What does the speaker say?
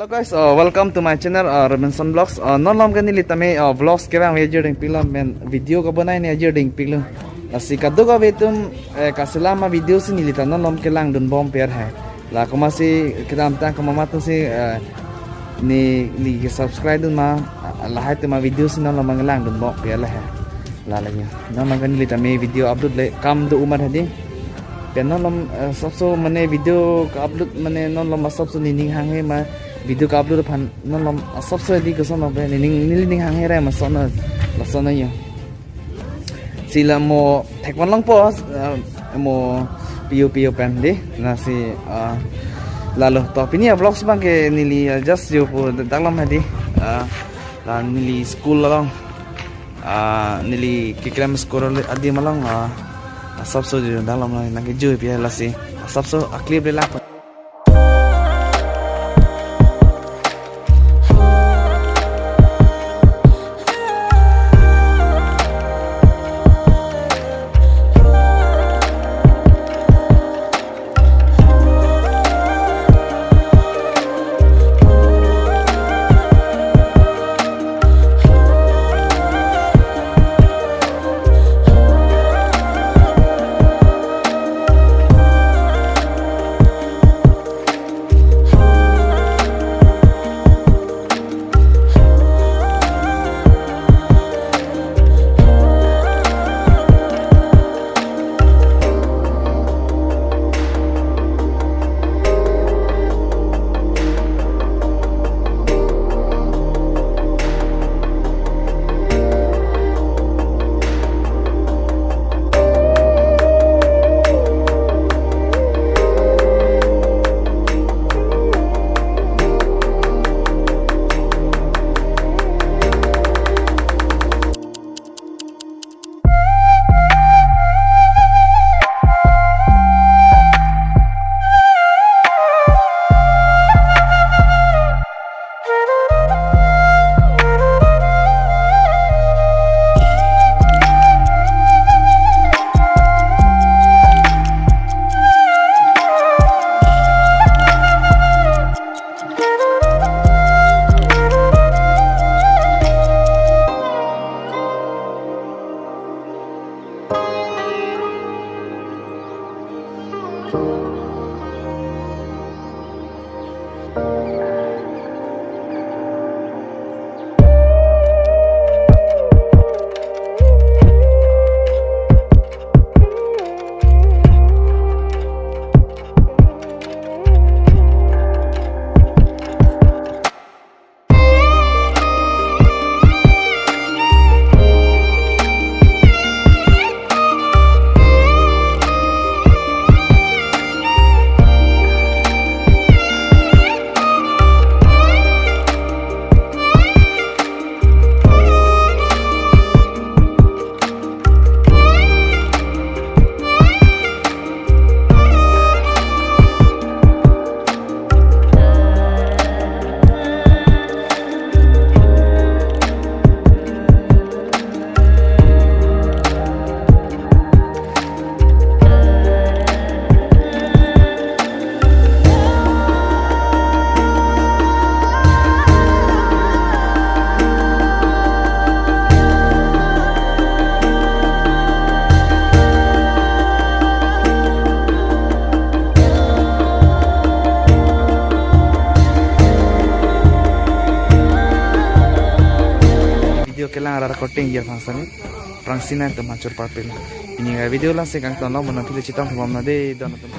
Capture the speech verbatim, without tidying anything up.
Hello guys, uh, welcome to my channel, uh, Robinson Vlogs. Uh, non malom ke neli tame, uh, vlogs kevang ave ajir dingpiklo, pen video kebonai ne ajir dingpiklo. Lasi kadokave atum, eh, kaselam avideo si neli ta non malom kelangdunbom per hai. La komatsi kedamtang komat atum si, eh, neli kesubscribe dun ma, ah, lahai atum avideo si non malom kelangdunbom per lahai. La lagi. Non malom ke neli tame video upload le kam do amat hadi. Pen non malom, eh, asapso mane video ke-upload mane non malom asapso nening hanghe ma video ke-upload aphan non malom asapso di koson pe nening neli ning hanghe re ma sono la sono yo. Si la mo thekvan longpo, eh, mo piyo piyo pen di. Lasi, eh, lalo to pini avlogs abang ke neli, eh, just yo pu dak malom hadi. Eh, la neli school along. Ah, neli keklem school adim along, ah, asapso jo dak malom nangkejui pi lasi. Asapso a-clip le lang. Video kelang arat korte ingjir aphan sitame prangsi nangtum hachur parpil. Pini avideo la-an si kangton lo, mo non pili chetong thumam nade don atum.